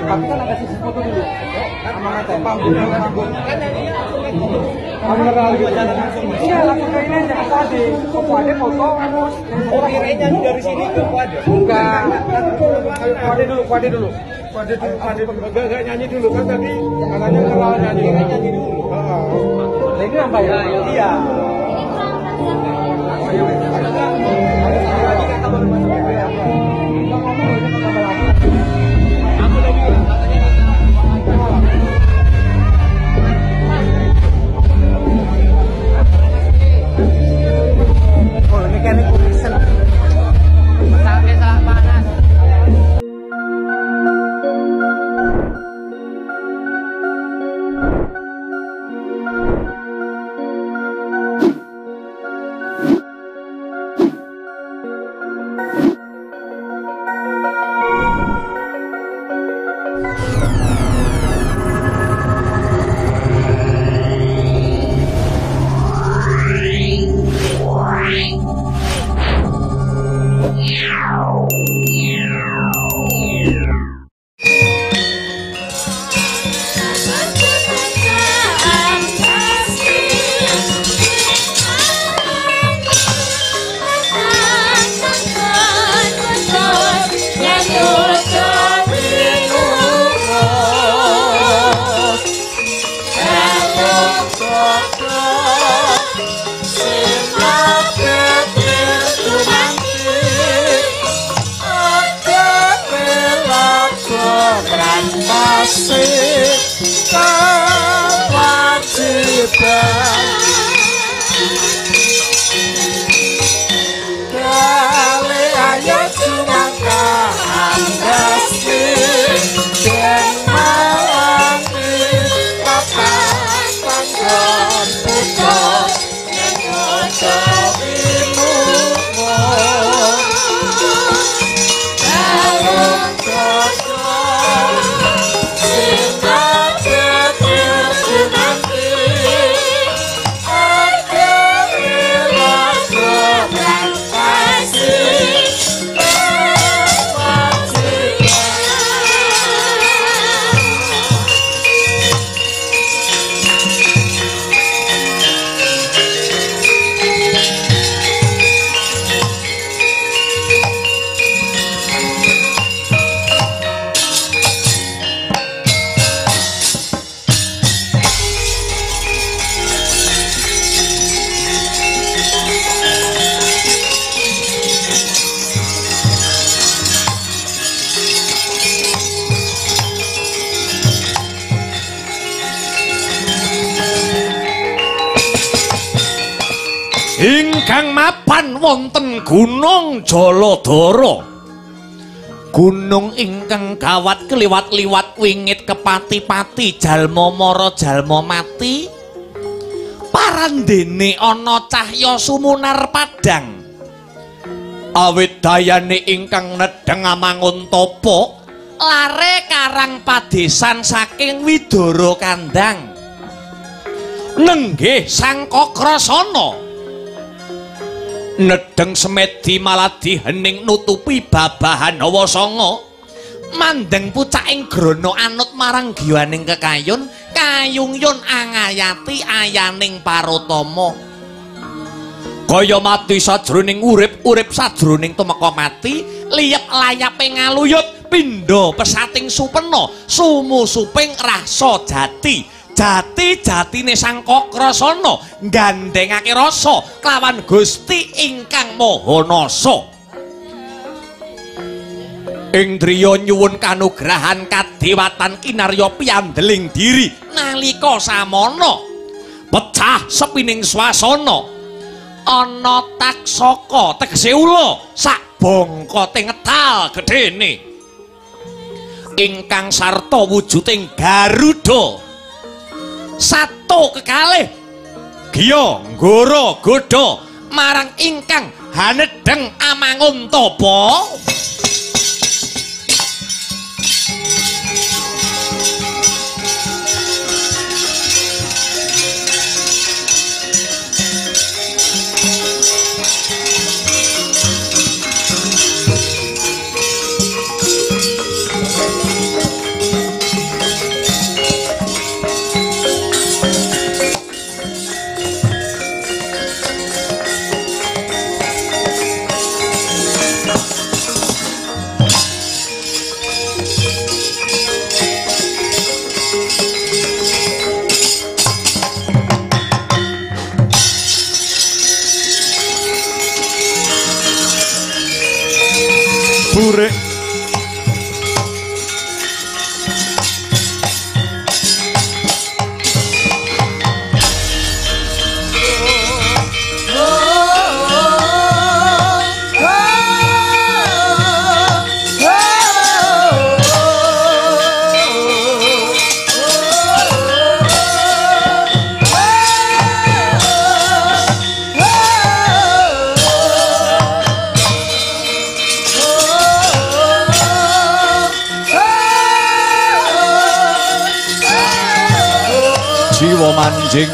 Tapi kan ada sisi foto dulu. Iya, langsung ke ini aja, ke Ade. Ke Ade foto, terus. Oh, kirain nyanyi dari sini ke Ade. Enggak. Ke Ade dulu, ke Ade dulu. Ke Ade dulu, ke Ade dulu. Enggak nyanyi dulu kan tadi katanya kenal nyanyi. Kirain nyanyi dulu. Nah, ini apa ya? Iya. Ingkang mapan wonten Gunung Jaladara. Gunung ingkang gawat keliwat-liwat wingit kepati-pati jalma mara jalma mati. Parandene ana cahya sumunar padhang. Awit dayane ingkang nedheng amangun tapa lare karang padesan saking Widara Kandang. Nenggih Sang Kakrasana. Nedheng semedi maladi hening nutupi babahan hawa sanga, mandeng pucaking grana anut marang giwaning kekayun, kayungyun angayati ayaning parutama. Kaya mati sajroning urip, urip sajroning tumeka mati, liyep layape ngaluyut pindha pesating supena, sumusuping rasa jati. Jati-jatine Sang Kakrasana nggandhengake rasa kelawan Gusti ingkang Maha Nasa. Indriya nyuwun kanugrahan kadewatan kinarya piandeling diri nalika samana pecah sepining swasana ana taksaka tegese ula sak bongkote ngetal gedene ingkang sarta wujuding Garuda. Sato kekalih giya nggara godha marang ingkang hanedheng amangun tapa. Lurik. Jiwa manjing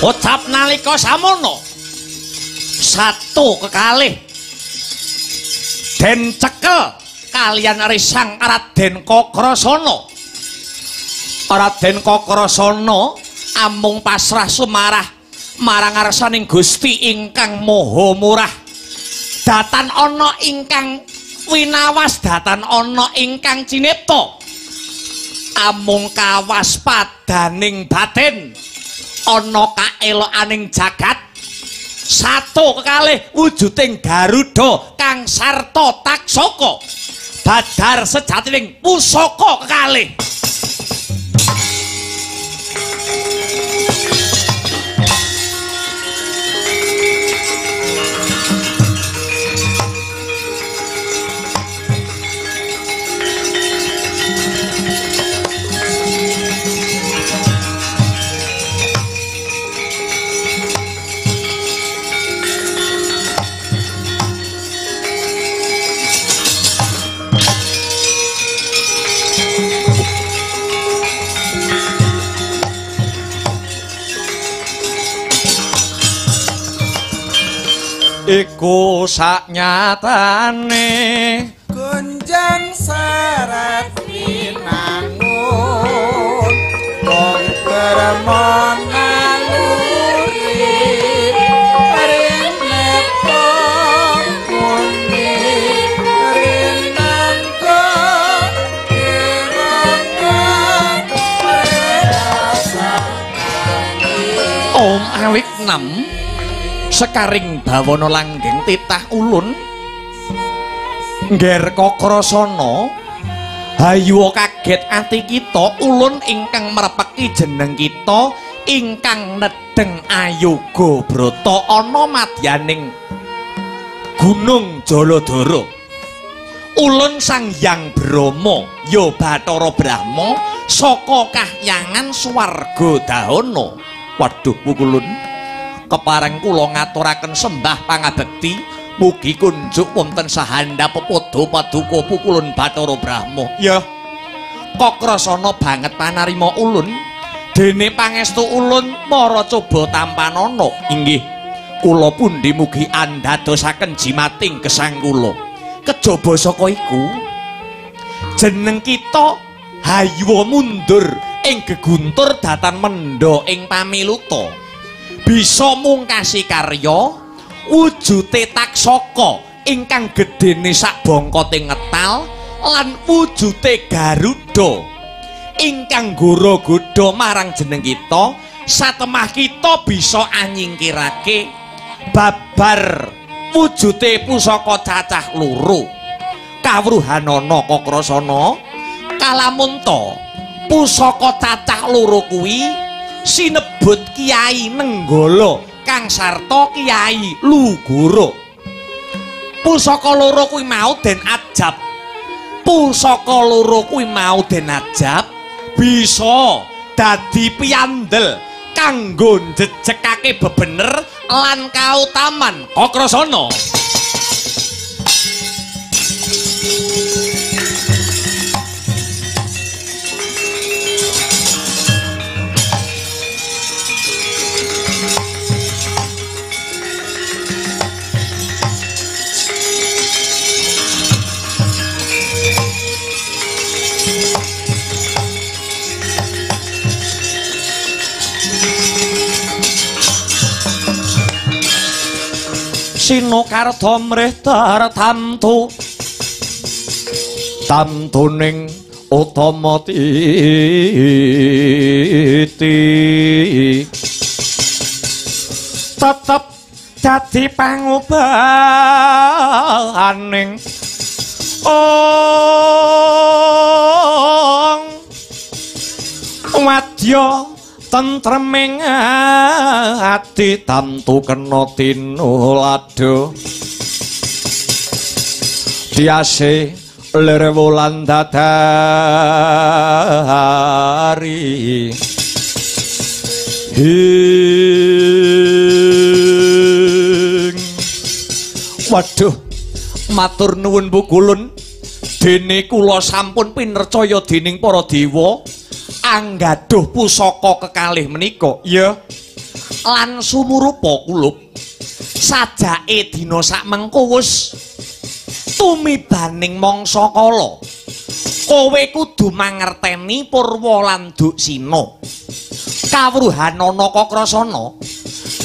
Ucap nalika samono satu kekalih den cekel kalian risang Raden Kakrasana. Raden Kakrasana amung pasrah sumarah marang ngarsaning Gusti ingkang Maha Murah. Datan ana ingkang winawas, datan ana ingkang cinipta. Amung kawaspadaning batin ana kaelokaning jagat. Satu kekalih wujuding Garuda kang sarta taksaka badar sejatining pusaka kekalih. Iku saknyatane gunjang serat winangun wong keremon naluri rinepta muni rinangga kirangga rasane. Om awik nem sekaring bawana langgeng titah ulun ngger Kakrasana hayu kaget ati kita ulun ingkang merepeki jeneng kita ingkang nedeng ayoga brata ana madyaning Gunung Jaladara. Ulun Sang Hyang Brahma ya Bathara Brahma saka kahyangan swarga dahana. Waduh pukulun kepareng kula ngaturaken sembah pangabekti mugi kunjuk wonten sahandap pepodo paduka pukulun Bathara Brahma. Ya Kakrasana banget panarima ulun dene pangestu ulun para coba tampanana. Inggih kula pundi mugi andadosaken jimating gesang kula. Kejaba saka iku jeneng kita Hayuwa mundur ing geguntur datan mendha ing pamiluta. Bisa mungkasi karya wujute taksaka ingkang gedene sak bongkote ngetal lan wujute Garuda ingkang gora-godha marang jeneng kita. Satemah kita bisa anyingkirake babar wujute pusaka cacah loro. Kawruhanana Kakrasana kalamunta pusaka cacah loro kuwi sinebut Kyai Nenggala kang sarta Kyai Lugoro. Pusaka loro kuwi mau den ajab. Pusaka loro kuwi mau den ajab bisa dadi piyandel kanggo njejekake bebener lan kautaman Kakrasana. Sinokarta mrih tartamtu tamtuning utama titi tetep dadi pangubahaning ong wadya tentreming ati tamtu kena tinulada tiase lir wulan dadari hing. Waduh, matur nuwun Bu Kulun, dene kula sampun pinercaya dening para dewa anggaduh pusaka kekalih menika. Ya lan sumurupa kulup sajake dina sakmengko wis tumibaning mangsa kala. Kowe kudu mangerteni purwa lan duksina. Kawruhanana Kakrasana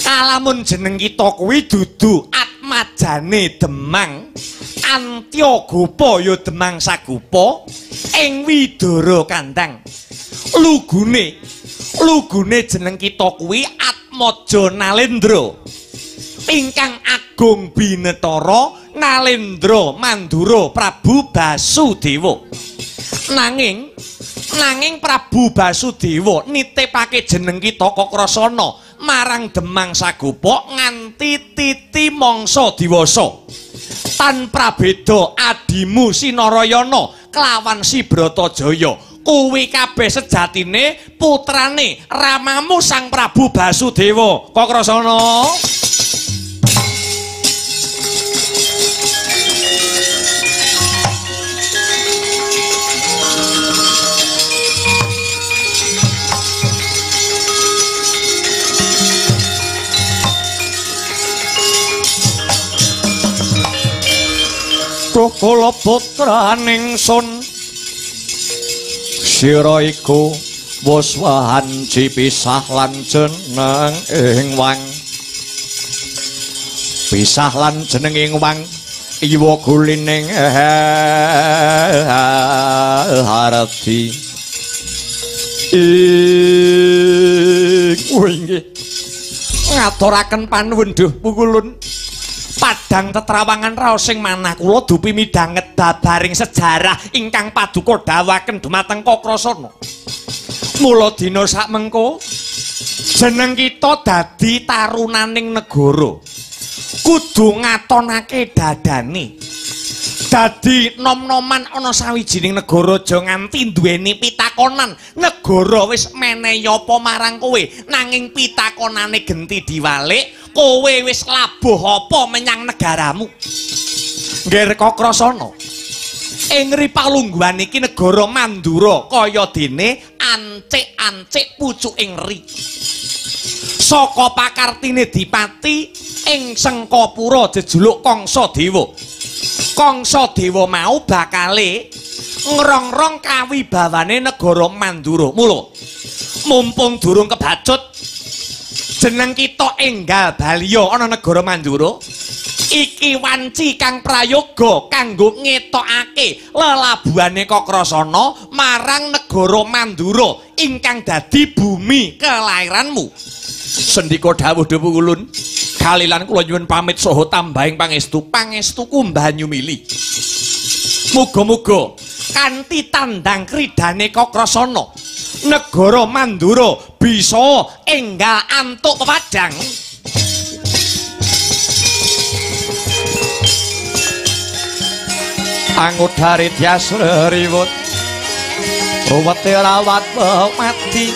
kalamun jeneng kita kuwi dudu atmajane Demang Antya Gopa ya Demang Sagopa ing Widara Kandang. Lugune lugune jeneng kita kuwi Atmaja Nalendra ingkang agung binetara Nalendra Mandura Prabu Basudewa. Nanging Prabu Basudewa nitipake jeneng kita Kakrasana marang Demang Sagopa nganti titi mangsa diwasa. Tan prabeda adimu Sinarayana kelawan Si Bratajaya kuwi kabeh sejatine putrane ramamu Sang Prabu Basudewa. Kakrasana. Kula putraning sun sira iku wis wanci pisah lan jeneng ing wang pisah lan jeneng ing wang iwa gulining hardi ing inggih ngaturaken panuwun duh Pukulun. Padang tetrawangan raos sing manah kula dupi midhanget babaring sejarah ingkang paduka dawuhaken dumateng Kakrasana. Mula dina sakmengko jeneng kita dadi tarunaning negara. Kudu ngatonake dadane. Dadi nom-noman ana sawijining negara aja nganti duweni pitakonan. Negara wis menehi apa marang kowe, nanging pitakonane genti diwalik. Kowe wis labuh apa menyang negaramu. Ngger Kakrasana, ing ripalungguhan iki negara Mandura kaya dene ancik-ancik pucuking ri. Saka pakartine dipati ing Sengkapura jejuluk Kangsa Dewa. Kangsa Dewa mau bakale Ngrongrong kawibawane negara Mandura. Mula mumpung durung kebacut jeneng kita enggal baliya ana negara Mandura, iki wanci kang prayoga kanggo ngetokake lelabuhane Kakrasana marang negara Mandura ingkang dadi bumi kelairanmu. Sendika dawuh Dewa Ulun, kalilan kula nyuwun pamit saha tambahing pangestu, pangestuku Banyumili. Muga-muga kanthi tandang kridane Kakrasana negara Mandura bisa enggal antuk pepadang. Angudare tias riwut ruwete rawat mati.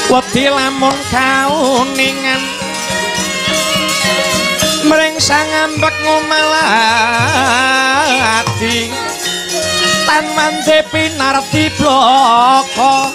Wedi lamun kauningan mrengsang ambek ngumalati tan mande pinarti bloko.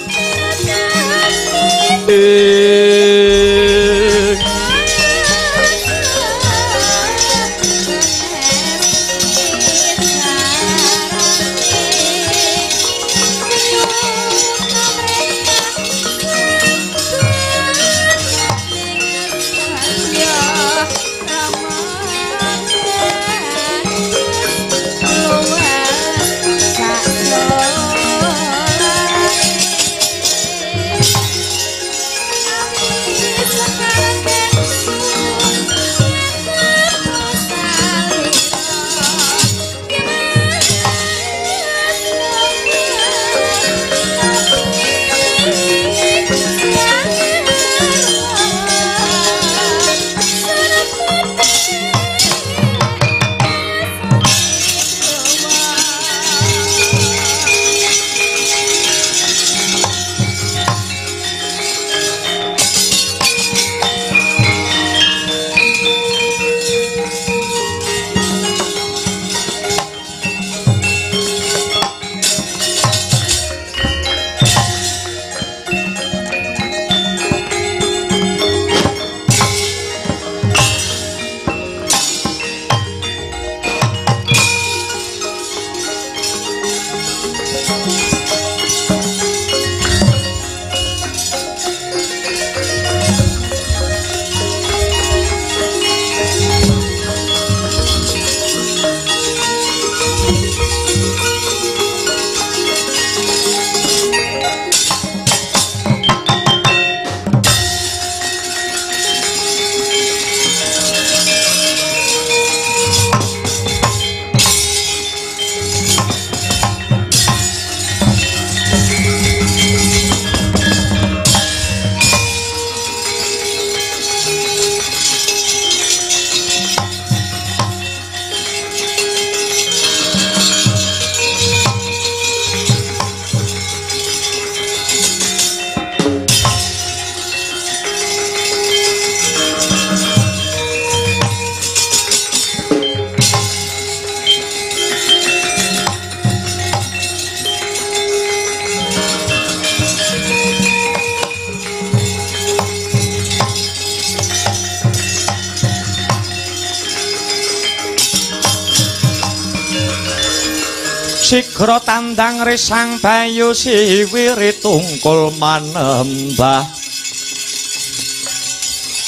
Sigra tandang resang bayu siwiri tungkul manembah.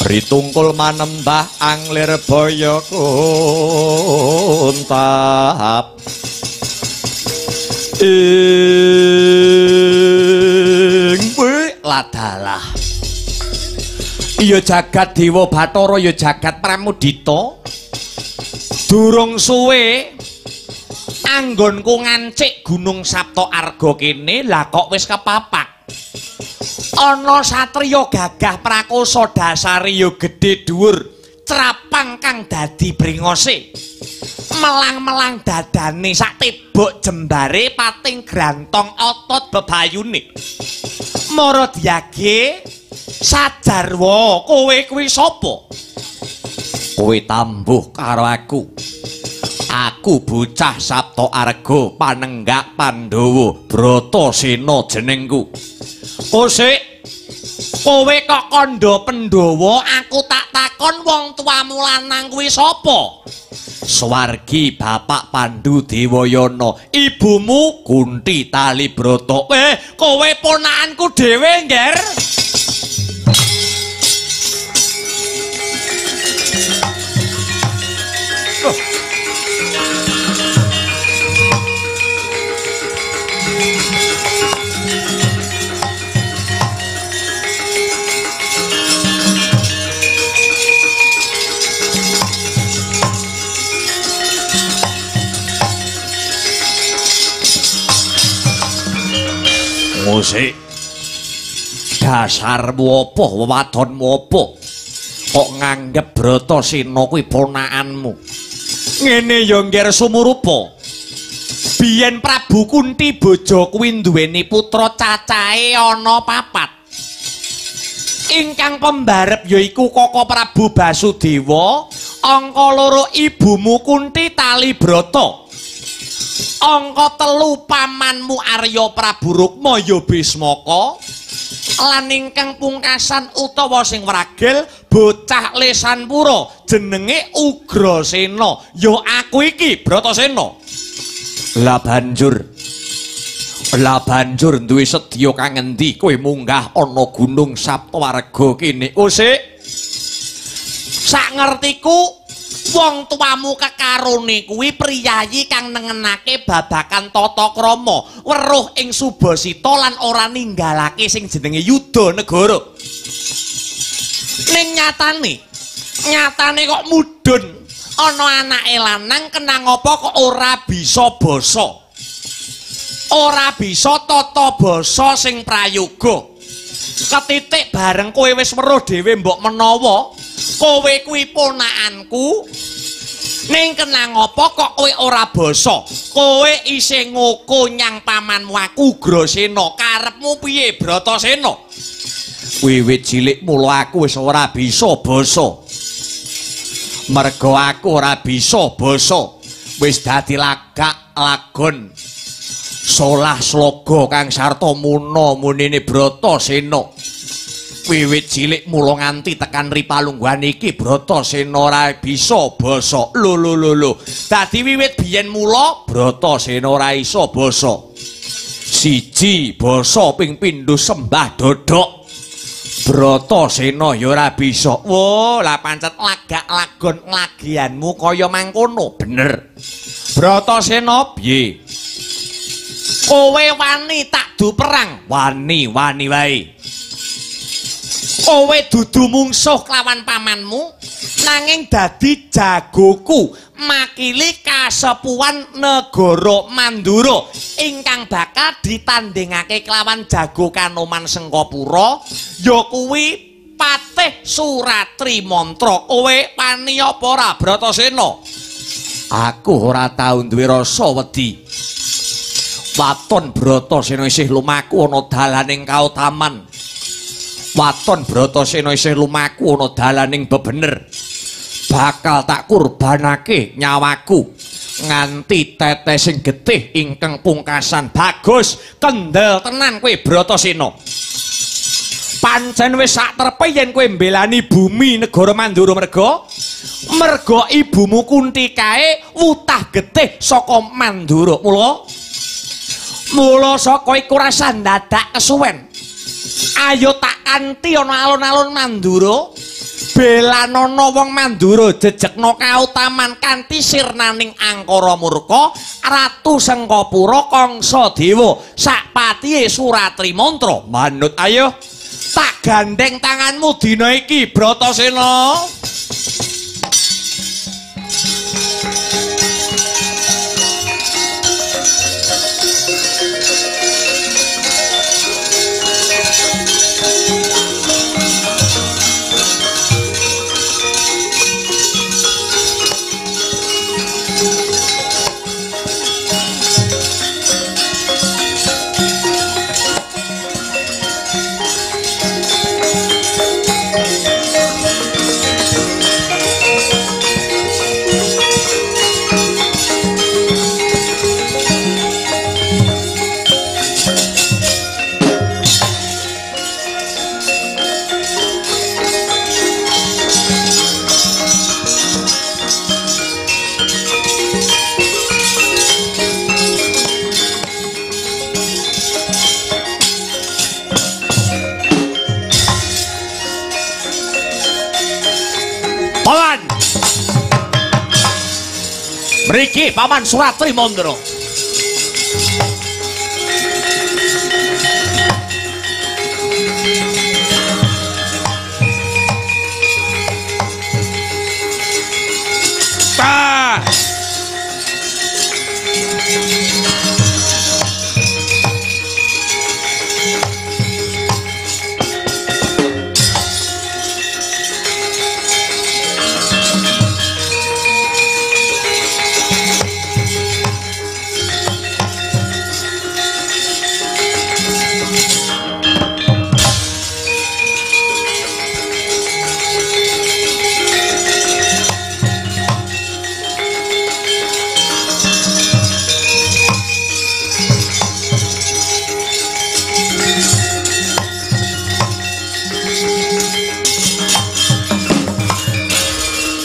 Ritungkul manembah anglir baya kuntap. Ing ladalah. Iya jagat Dewa Bathara, ya jagat Pramudita. Durung suwe anggonku ngancik Gunung Sapta Arga kene, lah kok wis kepapak. Ana satriya gagah prakosa dasare ya gedhe dhuwur, crapang kang dadi bringose. Melang-melang dadane sak tebok jembare pating grantong otot bebayune. Mara diage sajarwa kowe kuwi sapa? Kowe tambuh karo aku. Aku bocah Sapta Arga panenggak Pandhawa Bratasena jenengku. Kosik Kowe kok kandha Pandhawa, aku tak takon wong tuamu lanang kuwi sapa? Swargi Bapak Pandu Dewayana, ibumu Kunti Talibrata. Kowe ponakanku dhewe, Ngger. Musik dasarmu apa, wewadonmu apa kok nganggep Bratasena kuwi ponakanmu? Ngene ya Ngger Sumurupa, biyen Prabu Kunti Boja kuwi duweni putra cacahe ana 4. Ingkang pembarep yaiku Koko Prabu Basudewa, angka 2 ibumu Kunti Talibrata, angka 3 pamanmu Arya Prabu Rukma ya Bismaka, lan ingkang pungkasan utawa sing wragil bocah Lesanpura jenenge Ugrasena, ya aku iki Bratasena. Lah banjur duwe sedya kang ngendi kowe munggah ana Gunung Saptawarga kene? Usik, sak ngertiku wong tuamu kekarone kuwi priyayi kang nengenake babakan tata krama, weruh ing subasita lan ora ninggalake sing jenenge yuda negara. Ning nyatane kok mudhun ana anake lanang kenang apa kok ora bisa basa, ora bisa tata basa sing prayoga. Ketitik bareng kowe wis weruh dhewe mbok menawa kowe kuwi ponakanku, ning kenang apa kok kowe ora basa? Kowe isih ngoko nyang pamanmu aku Ugrasena. Karepmu piye Bratasena? Wiwit cilik mula aku wis ora bisa basa. Merga aku ora bisa basa, wis dadi lagak lagon solah sloga kang sarta muna munine Bratasena. Wiwit cilik mula nganti tekan ripalungguhan iki Bratasena ora bisa basa. Lho lho lho lho. Dadi wiwit biyen mula Bratasena ora iso basa. Siji basa ping pindho sembah dodok. Bratasena ya ora bisa. Wo, lah pancet lagak lagon lagianmu kaya mangkono. Bener. Bratasena piye? Kowe wani tak du perang? Wani, wani wae. Kowe dudu mungsuh kelawan pamanmu, nanging dadi jagoku makili kasepuhan negara Mandura ingkang bakal ditandhingake kelawan jago Kanoman Sengkapura, ya kuwi Patih Suratri Mantra. Kowe wani apa ora Bratasena? Aku ora tau duwe rasa wedi. Waton Bratasena isih lumaku ana dalaning kautaman. Waton Bratasena isih lumaku ana dalaning bebener. Bakal tak kurbanake nyawaku nganti tetesing getih ingkang pungkasan. Bagus, kendel tenan kowe Bratasena. Pancen wis sak trepe yen kowe mbelani bumi negara Mandura merga ibumu Kunti kae wutah getih saka Mandura. Mula saka iku rasa ndadak kesuwen. Ayo tak kanthi ana alun-alun Mandura, belanana wong Mandura jejegna kautaman kanthi sirnaning Angkara Murka, Ratu Sengkapura Kangsa Dewa, sak patihe Suratri Mantra. Manut ayo tak gandeng tanganmu dina iki Bratasena. Mriki Paman Suratri Mandra. Ta.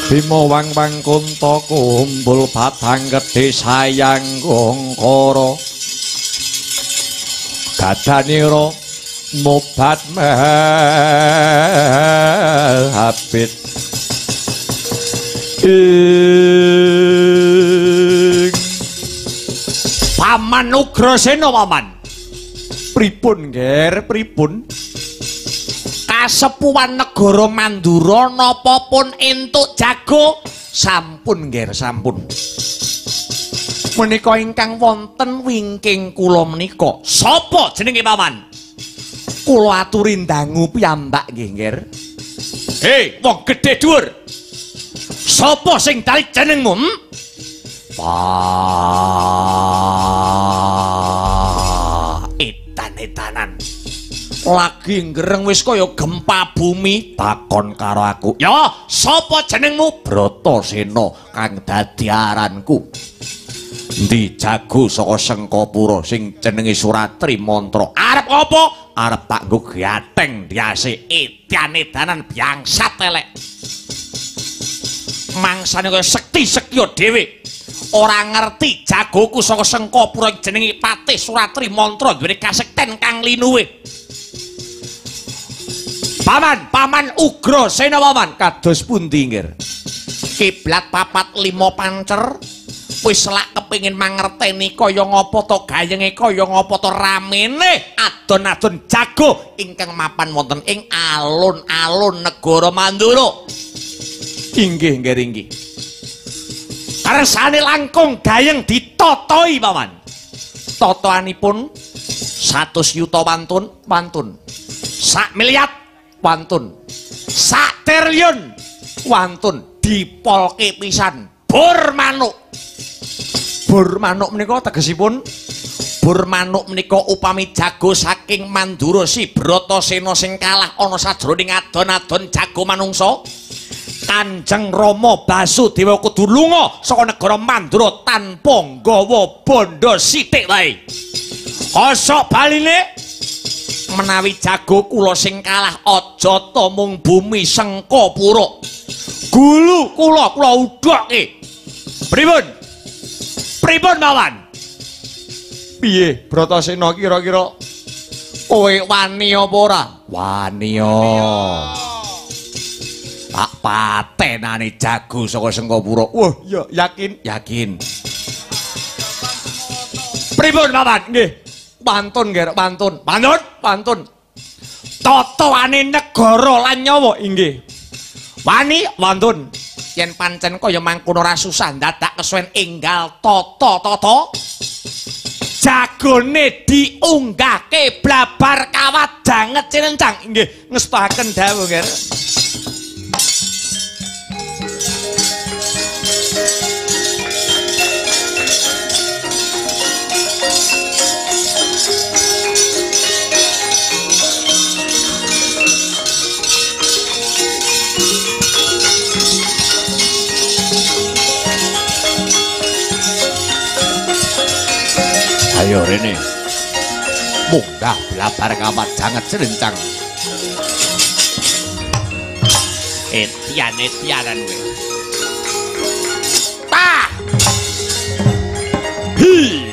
Bima wang wang kunta kumpul batang gedhe sayang gongkara gadanira mobat habit ing Paman Ugrasena Paman. Pripun Nger, pripun? Kasepuhan negara Mandura napa pun entuk jago? Sampun Nger, sampun. Menika ingkang wonten wingking kula menika. Sapa jenenge Paman? Kula aturi ndangu piyambak nggih Nger. Hei, wong gedhe dhuwur. Sapa sing dali jenengmu? Edan-edanan. Lagi ngereng wis kaya gempa bumi takon karo aku. Ya, sapa jenengmu? Bratasena kang dadi aranku. Endi jago saka Sengkapura sing jenenge Suratri Mantra. Arep apa? Arep tak nggo gateng ndiase. Edan-edanan biangsat elek. Mangsane kaya sekti-sekya dhewe. Ora ngerti jagoku saka Sengkapura jenenge Patih Suratri Mantra duwe kasekten kang linuwih. Paman, Paman Ugrasena Paman, kados pundi Nger? Kiblat 4 5 pancer wis lak kepengin mangerteni kaya ngapa to gayenge kaya ngapa to ramene adon-adon jago ingkang mapan wonten ing alun-alun negara Mandura. Inggih Nger, inggih. Kersane langkung gayeng ditotoi Paman. Totoanipun 100 yuta wantun, wantun. 1 miliar wantun. 1 triliun wantun dipolke pisan. Bur manuk. Bur manuk menika tegesipun bur manuk menika upami jago saking Mandura si Bratasena sing kalah ana sajroning adon-adon jago manungsa. Kanjeng Rama Basudewa kudu lunga saka negara Mandura tanpa nggawa bandha sithik wae. Osok baline menawi jago kula sing kalah aja ta mung bumi Sengkapura. Gulu kula kula udhokke. Pripun? Pripun Paman? Piye Bratasena kira-kira kowe wani apa ora? Wani yo. Tak patenane jago saka Sengkapura. Wah, ya yakin, yakin. Pripun Paman? Nggih. Pantun Nger, pantun. Pantun, pantun. Totoane negara lan nyawa inggih. Wani wantun. Yen pancen kaya mangkono ora susah dadak kesuwen enggal tata-tata. Jagone diunggahke blabar kawat danget cilencang. Inggih, ngestaken dawuh Nger. Ayo rene. Munggah blabar kawat janget cilencang. Etian-etianan kowe. Tah. Hi.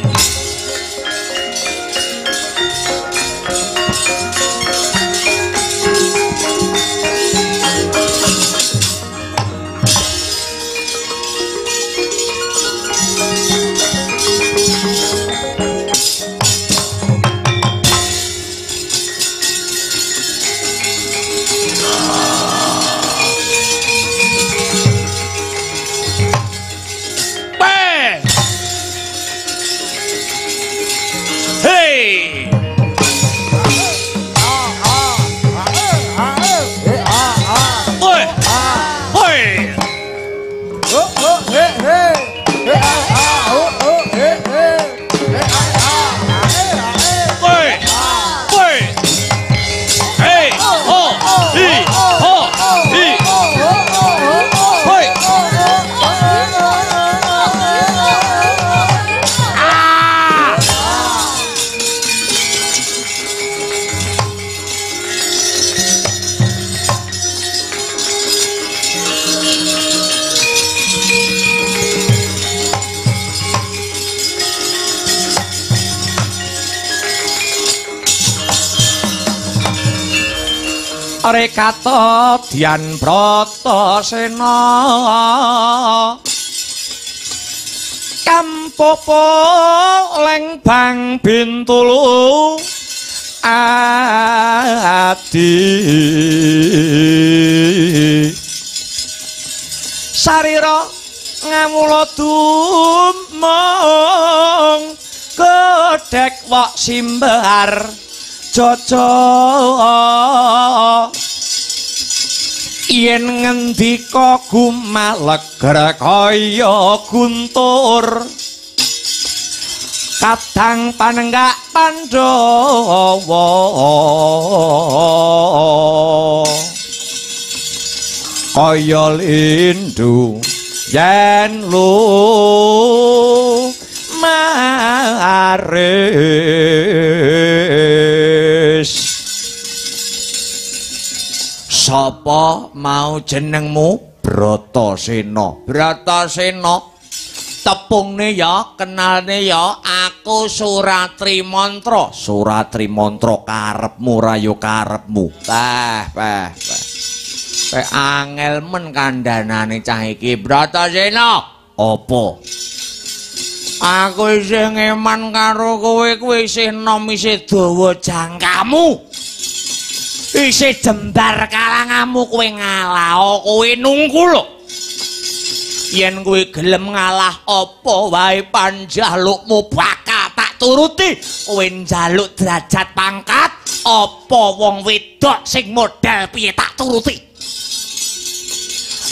Rekata Dyan Bratasena Kampopo Lengbang Bintulu Adi Sarira ngamula dumung gedhek wok simbar jaja yen ngendika gumaleger kaya guntur kadang panenggak Pandhawa kaya lindu yen lu maris. Sapa mau jenengmu? Bratasena. Bratasena tepungne ya, kenalne ya, aku Suratrimantra. Suratrimantra karepmu ra ya karepmu. Peh peh peh. Peh angel men kandhanane cah iki. Bratasena, apa? Aku isih ngeman karo kowe, kowe isih enom isih dawa jangkamu. Isih jembar kalangamu, kowe ngalah, kowe nungkul. Yen kowe gelem ngalah apa wae panjalukmu bakal tak turuti. Kowe njaluk derajat pangkat apa wong wedok sing model piye tak turuti.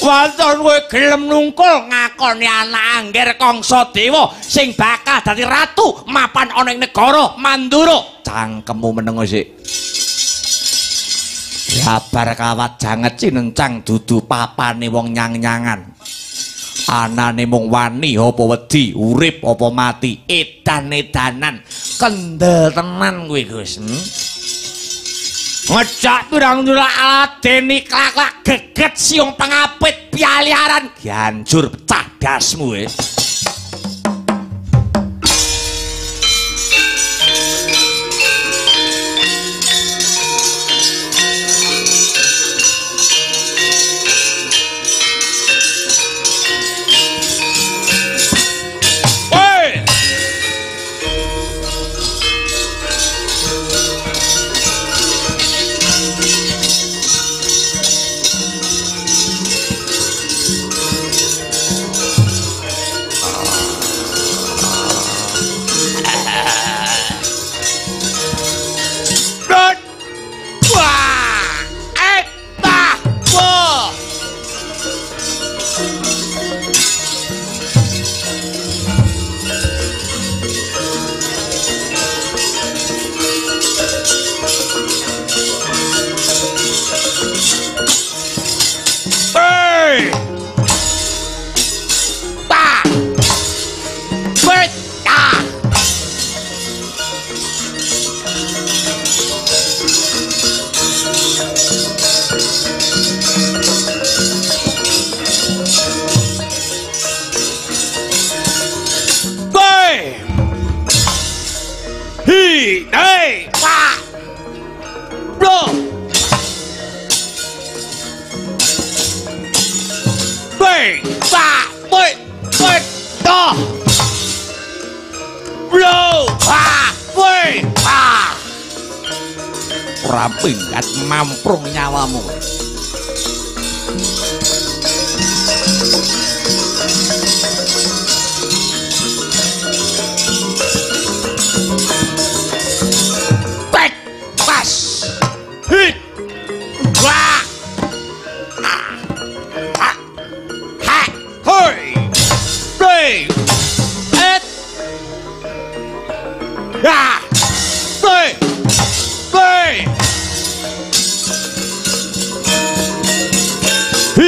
Wonten kowe gelem nungkul ngakoni anak Angger Kangsadewa sing bakal dadi ratu mapan ana ing negara Mandura. Cangkemmu meneng sik. Kabar kawat janget cinencang dudu papane wong nyang-nyangan. Anane mung wani apa wedi, urip apa mati, edan-edanan, kendel tenan kowe Gus. Ngejak pirang nyulak aladeni klak-klak geget siung pengapit pialiaran hancur pecah dasmu wis. Ora pinggat mamprung nyawamu. Pek pas hit wah ha ha hoi play et ha play play hi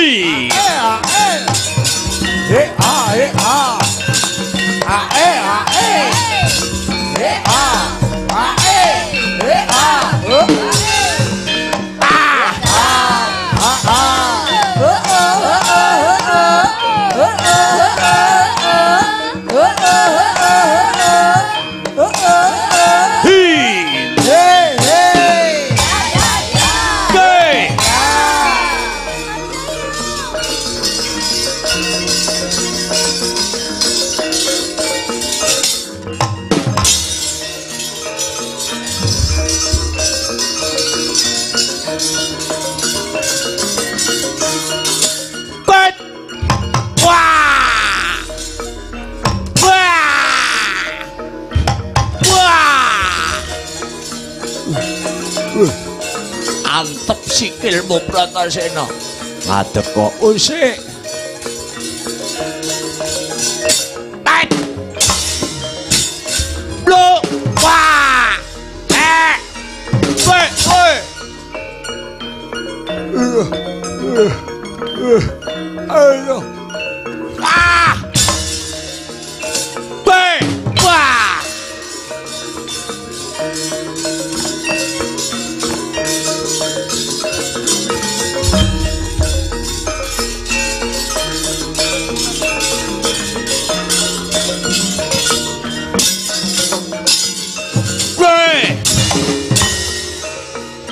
Mantep sikilmu Bratasena. Ngadeg kok. Usik. Tet. Blo. Wah. Eh. We. We. Ayo. Ah. B. Wah. B.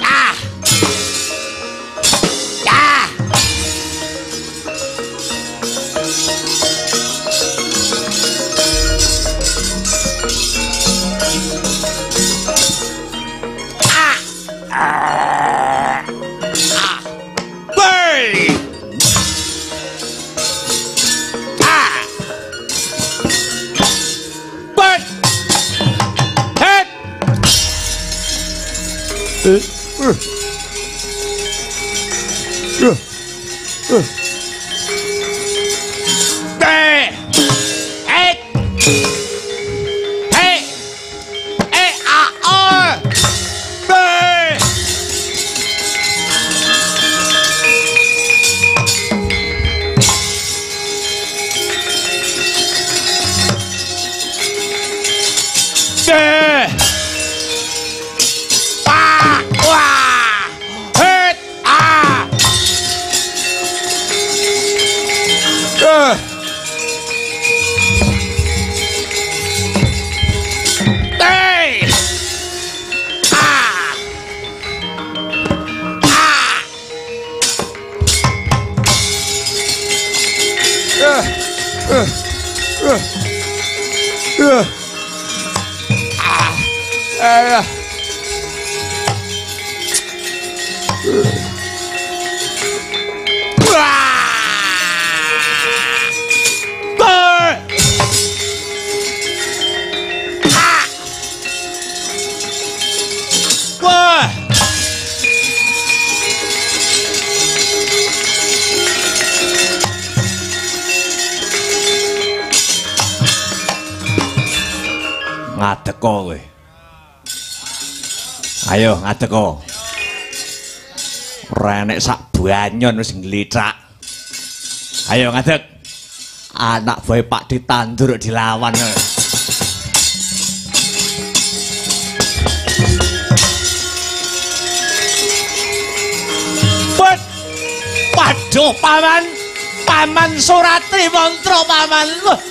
Ah. Ah. B. A. B. H. B. H. H. E. A. O. B. D. A. Wah. H. A. T. A. A. B. A. Wah. Ngadeg kowe. Ayo ngadeg kok. Ora enek sak banyon wis nglithak. Ayo ngadeg. Anak boy Pak ditandur dilawan. Wah. Waduh paman. Paman Suratri Mantra paman. Wah.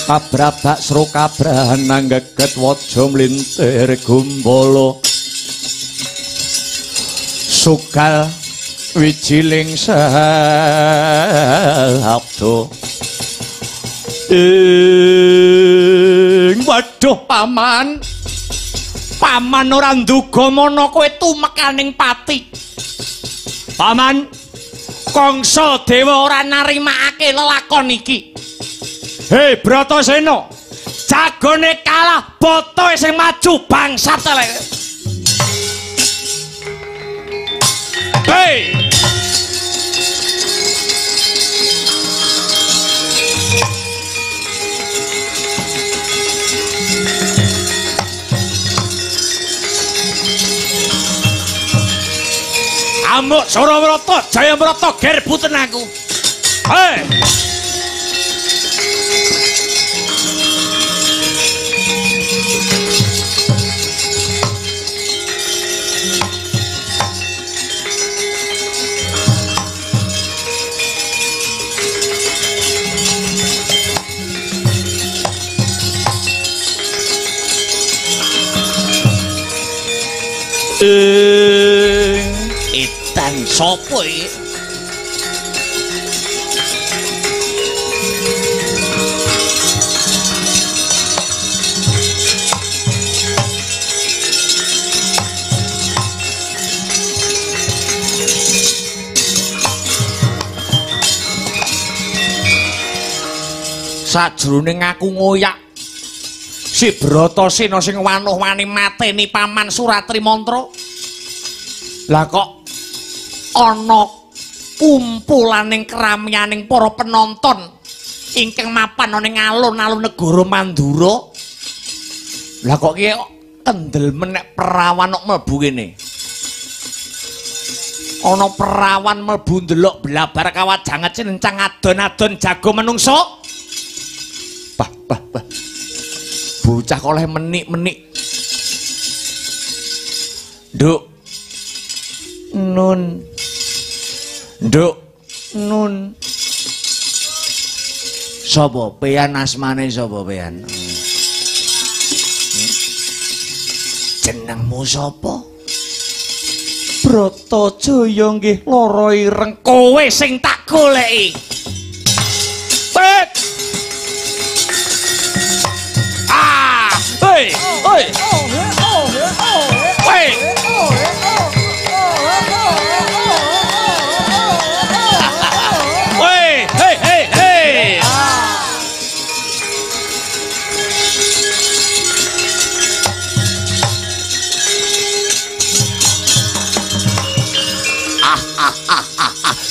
Kabrabak sro kabrahan geget waja mlintir gumbala sugal wijiling sabda ing waduh paman. Paman ora nduga mana kowe tumekaning pati. Paman, Kangsa Dewa ora narimakake lelakon iki. Hei Bratasena, jagone kalah boto sing maju bangsat elek. Hei. Amuk Surawarata Jayamarata gerbuten aku. Hei. Edan sapa iki? Sajroning aku ngoyak si Bratasena sing wanuh-wani mateni paman Suratrimantra. Lah kok ana kumpulaning keramyaning para penonton ingkang mapan ana ing alun-alun negara Mandura. Lah kok ki kendel menek perawan kok mlebu kene. Ana perawan mlebu ndelok blabar kawajanget cinencang adon-adon jago menungso. Bah bah bah. Bocah kok oleh menik-menik. Nduk. Nun. Nduk. Nun. Sapa pean asmane sapa pean? Jenengmu sapa? Bratajaya nggih lara ireng kowe sing tak goleki. Pret. Ah, hei, hei. Hei. Hei, hei, hei, hei.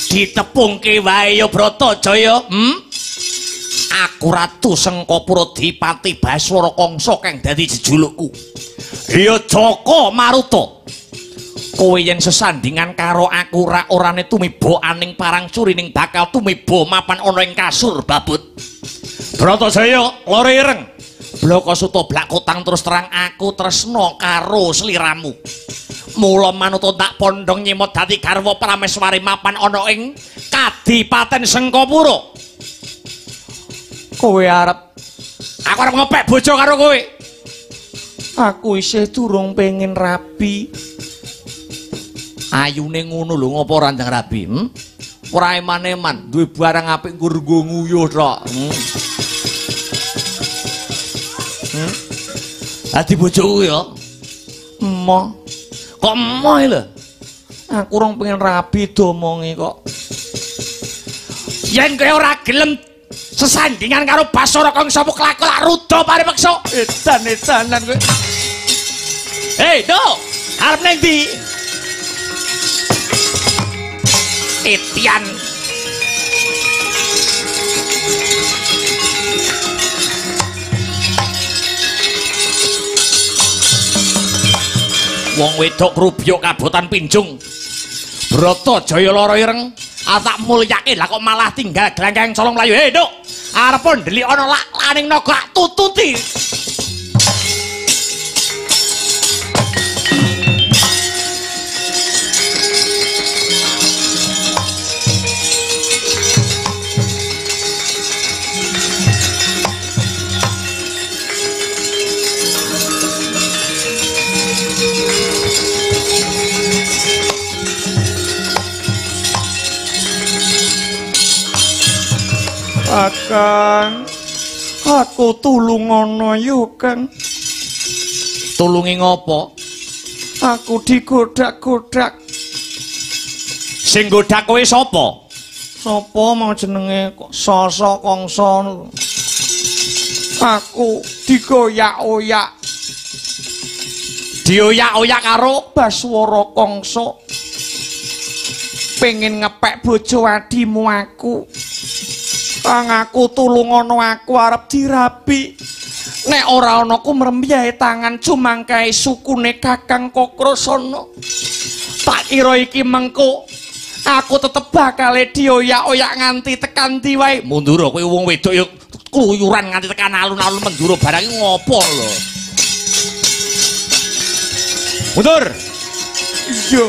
Ditepungke wae ya Bratajaya. Aku Ratu Sengkapura Dipati Baswara Kangsa kang dadi jejulukku. Ya Jaka Maruta. Kowe yen sesandingan karo aku ra orane tumiba aning parang curining bakal tumiba mapan ana ing kasur babut. Bratajaya lara ireng. Blaka suta blak kotang terus terang aku tresna karo sliramu. Mula manuta tak pondhong nyemot dadi garwa prameswari mapan ana ing Kadipaten Sengkapura. Kowe arep aku arep ngepek bojo karo kowe. Aku isih durung pengen rabi. Ayune ngono lho ngopo ora ndang rabi? Ora eman-eman, duwe barang apik nggur nggo nguyuh tok. Dadi bojoku ya. Emoh. Kok emoh lho? Aku rong pengen rabi domongi kok. Yen kowe ora gelem sesandingan karo Basara Kangsa kelakon lak ruda paripeksa. Edan-edanan kowe. Hei, Do. Arep ning ndi? Titian. Wong wedok rubyuk kabotan pinjung. Bratajaya lara ireng, tak mulyake lah kok malah tinggal glangkang colong mlayu. Hei, Nduk, arep ndelik ana lak laning naga tututi. Kakang, aku tulungono yo, Kang. Tulungi ngopo? Aku digodak-godak. Sing godak kowe sapa? Sapa mau jenenge kok Sasa Kangsa. Aku digoyak-oyak. Dioyak-oyak karo Baswara Kangsa. Pengen ngepek bojo adimu aku. Kang aku tulungono aku arep dirabi. Nek ora ana ku mrembyahe tangan cumangkae sukune Kakang Kakrasana. Tak kira iki mengko aku tetep bakale dioyak-oyak nganti tekan ndi wae. Mundur kowe wong wedok ya kluyuran nganti tekan alun-alun Mandura barang iki ngopo lho. Mundur. Iya.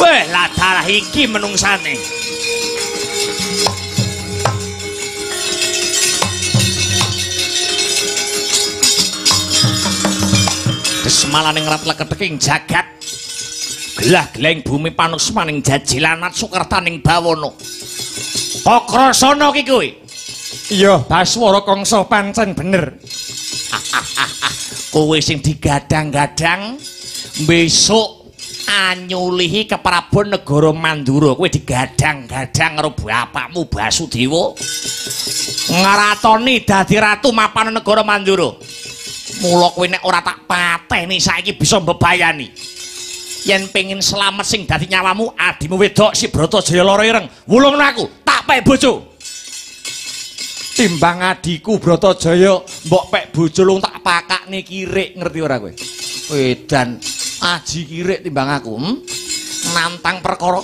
Weh, lah dalah iki menungsane. Desmalaning rat leketeking jagat. Gelah-geleng bumi panuksmaning jajilanat sukertaning bawana. Kakrasana ki kowe. Iya, Baswara Kangsa pancen bener. Kowe sing digadang-gadang besok anyulihi keprabon negara Mandura. Kowe digadang-gadang karo bapakmu Basudewa ngratoni dadi ratu mapan negara Mandura. Mula kowe nek ora tak pateni saiki bisa mbebayani. Yen pengin selamat sing dadi nyawamu, adimu wedok si Bratajaya Lara Ireng, wulungno aku, tak pek bojo. Timbang adiku Bratajaya mbok pek bojo lung tak pakakne kirik, ngerti ora kowe? Wedan aji kirik timbang aku, Nantang perkara.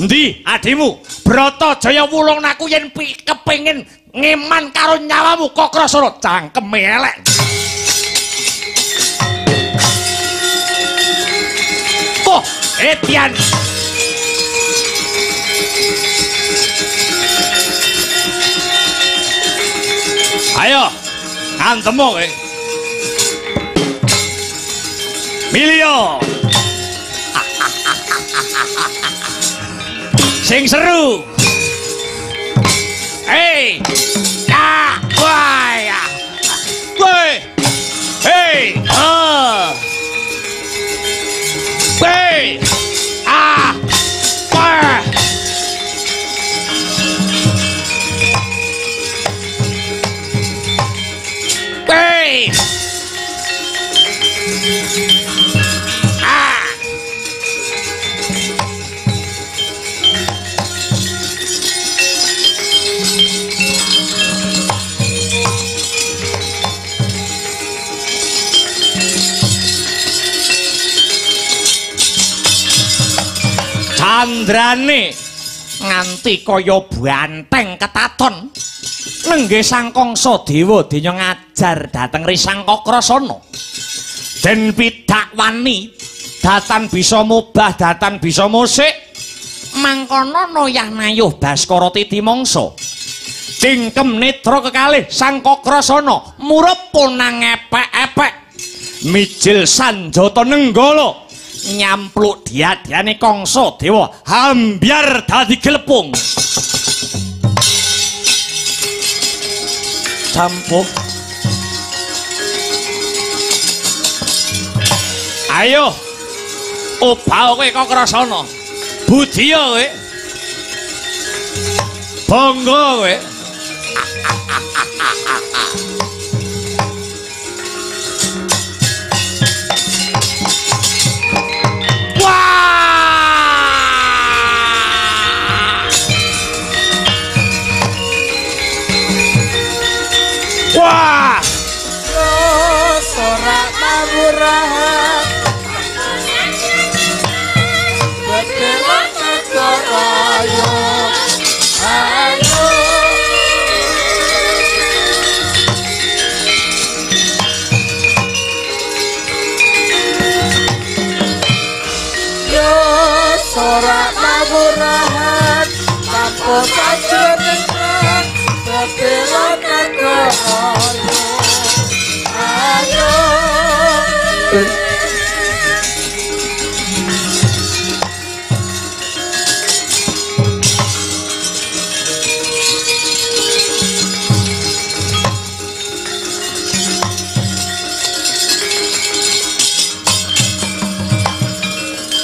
Endi adimu? Bratajaya wulungno aku yen kepengin ngeman karo nyawamu Kakrasana, cangkeme elek. Oh, Etian. Ayo, ngantemo kowe. Milio. Sing seru. Hei. Ya, wah ya. Woi. Hei. Ah. Hei. Ah. Wah. Hei. Ah. Candrane nganti kaya banteng ketaton. Nenggih Sang Kangsa Dewa denya ngajar dhateng Risang Kakrasana. Den pidakwani datan bisa mubah, datan bisa musik. Mangkono noyah nayuh Baskara titi mangsa. Cingkem netra kekalih Sang Kakrasana murup punang epek-epek. Mijil sanjata nenggala nyampluk diadiane Kangsa Dewa hambyar dadi glepung. Campuh. Ayo obah kowe Kakrasana. Budya kowe. Bangga kowe. Wah! Sorak mawurahan bebelan ayo ayo yo sorak mawurahan tanpa sajroning bebelan ayo ayo.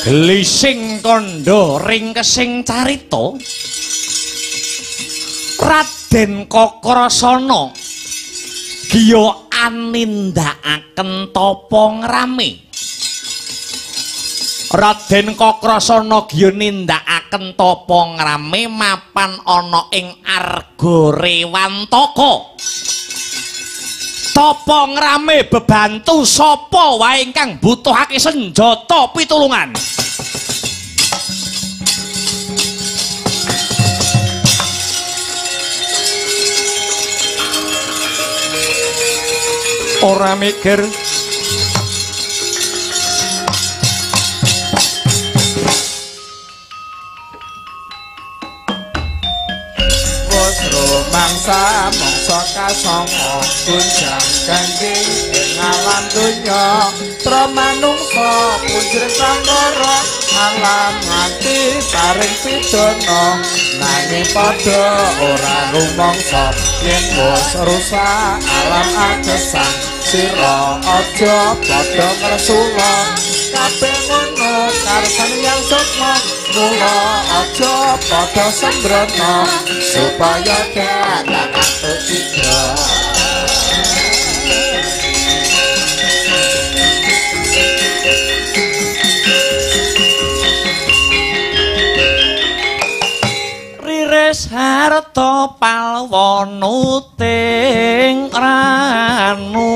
Glising kandha ringkesing carita Raden Kakrasana giya anindakaken tapa ngrame. Raden Kakrasana giya nindakaken tapa ngrame mapan ana ing Arga Rewantaka. Tapa ngrame bebantu sapa wae ingkang butuhake senjata pitulungan. Ora mikir wis rumangsa Mangsa mangsa kasanga gunjang ganjing ing alam donya tra manungsa punjering sangkara alam nganti paring pidana nanging padha ora rumangsa yen wis rusak alam agesang sira aja padha ngresula kabeh ngono karsane yang sukma mula aja padha sembrono supaya gak katuk cidra. Riris harta palwonuting ranu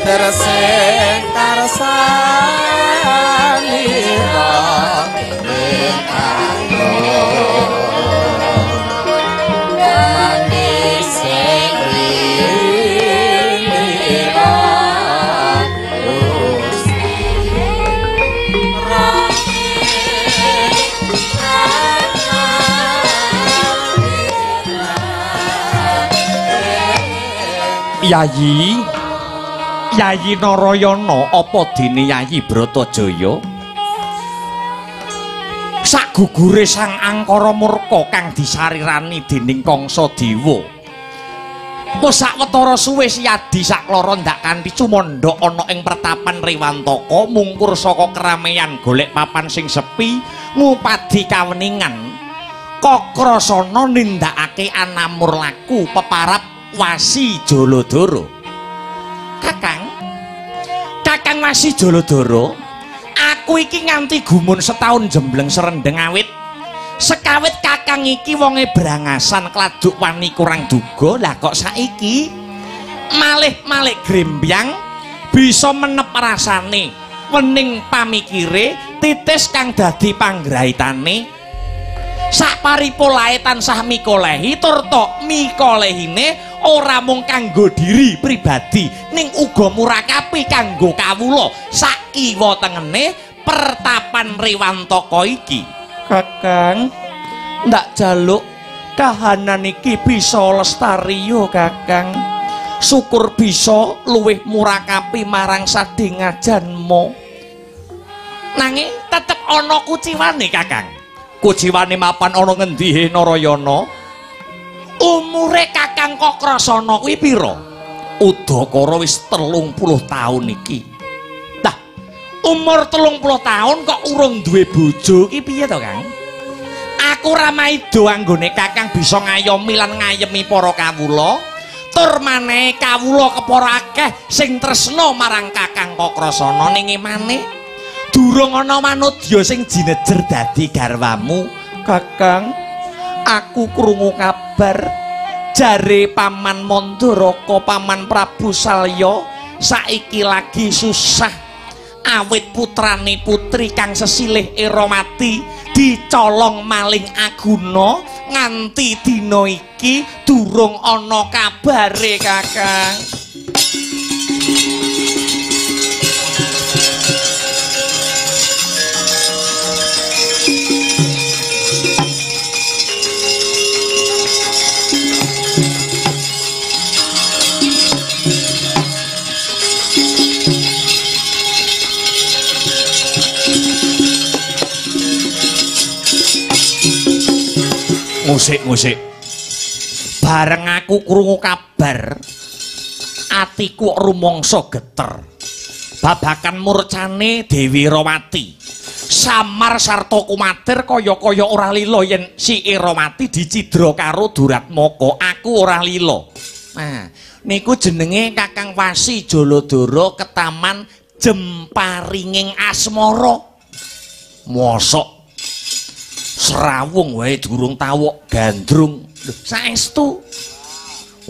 Tersing karsanira ing agung manis sing rinira Gusti. Yayi Yayi Narayana apa dene Yayi Bratajaya sagugure Sang Angkara Murka kang disarirani dening Kangsa Dewa. Wis sawetara suwe Siyadi saklara ndak kanthi cumandha ana ing pertapan Rewantaka mungkur saka keramaian golek papan sing sepi ngupadi kaweningan. Kakrasana nindakake anamur laku peparap Wasi Jaladara. Kakang, Kakang Wasi Jaladara, aku iki nganti gumun setahun jembleng serendeng awit. Sekawit kakang iki wonge brangasan kladuk wani kurang duga, lah kok saiki malih-malih grembyang bisa menep rasane, wening pamikire, titis kang dadi panggraitane. Sak paripolahe tansah mikolehi tur tok mikolehine ora mung kanggo diri pribadi ning uga murakapi kanggo kawula sak kiwa tengene pertapan Rewantaka iki. Kakang, ndak jaluk kahanan iki bisa lestari yo Kakang. Syukur bisa luwih murakapi marang sadingajanmu. Nanging tetep ana kuciwane Kakang. Kuciwane mapan ana ngendi he Narayana? Umure Kakang Kakrasana kuwi pira? Udakara wis 30 taun iki. Lah, umur 30 taun kok urung duwe bojo iki piye to, Kang? Aku ora maido anggone Kakang bisa ngayomi lan ngayemi para kawula. Tur manehe kawula kepara akeh sing tresna marang Kakang Kakrasana ning emane durung ana manudya sing jinejer dadi garwamu. Kakang, aku krungu kabar jare Paman Mandaraka, Paman Prabu Salya saiki lagi susah awit putrane putri kang sesilih Erawati dicolong maling aguna nganti dina iki durung ana kabare Kakang. Musik-musik. Bareng aku krungu kabar, atiku rumangsa geter. Babakan murcane Dewi Rawati. Samar sarta kumatir kaya-kaya ora lila yen si Erawati dicidra karo Duratmaka. Aku ora lila. Nah, niku jenenge Kakang Wasi Jaladara ketaman jemparinging asmara. Mosok srawung wae durung tawok gandrung. Lho, saestu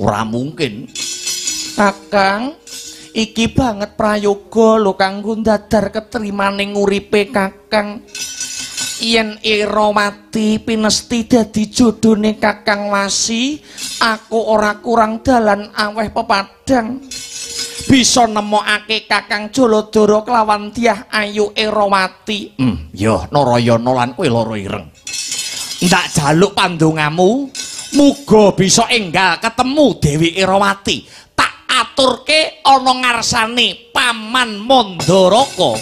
ora mungkin. Kakang, iki banget prayoga lho kanggo ndadar ketrimane nguripe Kakang. Yen Erawati pinesti dadi jodhone Kakang Wasi, aku ora kurang dalan aweh pepadang. Bisa nemokake Kakang Jaladara kelawan Dyah Ayu Erawati. Ya Narayana lan kowe lara ireng. Ndak jaluk pandongamu, muga bisa enggal ketemu Dewi Irawati. Tak aturke ana ngarsane Paman Mandaraka.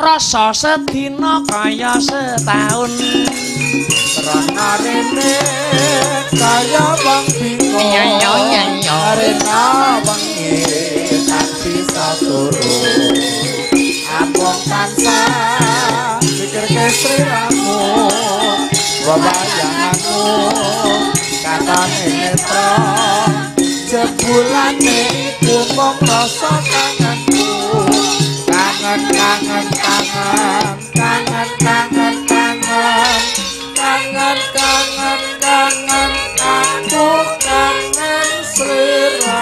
Rasa sedina kaya setahun, rana rene kaya wong bingung, rena wengi tak bisa turu, amung tansah mikirke sliramu, wewayanganmu katone netra, jebulane iku mung rasa kangenku. Kangen kangen kangen kangen kangen kangen kangen kangen kangen aku kangen sliramu.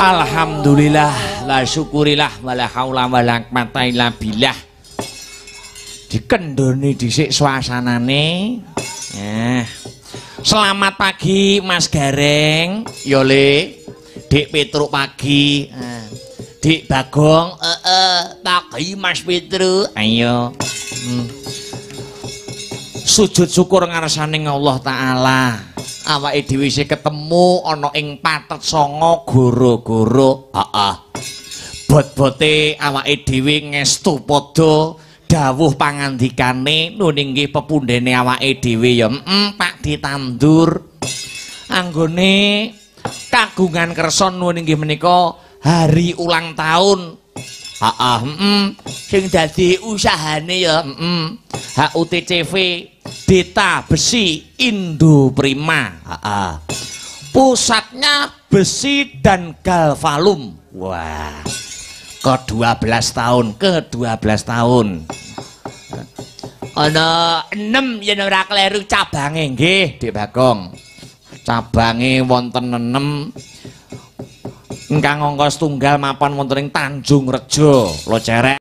Alhamdulillah la syukurillah wala haula wala quwata illa billah. Dikendhoni dhisik suasanane. Selamat pagi Mas Gareng, yo Le. Dik Petruk pagi. Dik Bagong, pagi Mas Petruk. Ayo. Sujud syukur ngarsane Allah Ta'ala. Awake dhewe isih ketemu ana ing Patet Sanga goro-goro. Heeh. Bot-bote awake dhewe ngestu padha dawuh pangandikane nuwun inggih pepundhene awake dhewe ya Pak ditandur anggone kagungan kersa nuwun inggih menika hari ulang tahun. Heeh, sing dadi usahane ya HUTCV Deta Besi Indo Prima. Heeh. Pusatnya besi dan galvalum. Wah. Ke-12 tahun, ke-12 tahun. Ana 6 yen ora kleru cabange nggih, Dik Bagong. Cabange wonten 6. Ingkang angka setunggal mapan wonten ing Tanjung Rejo, Locerek.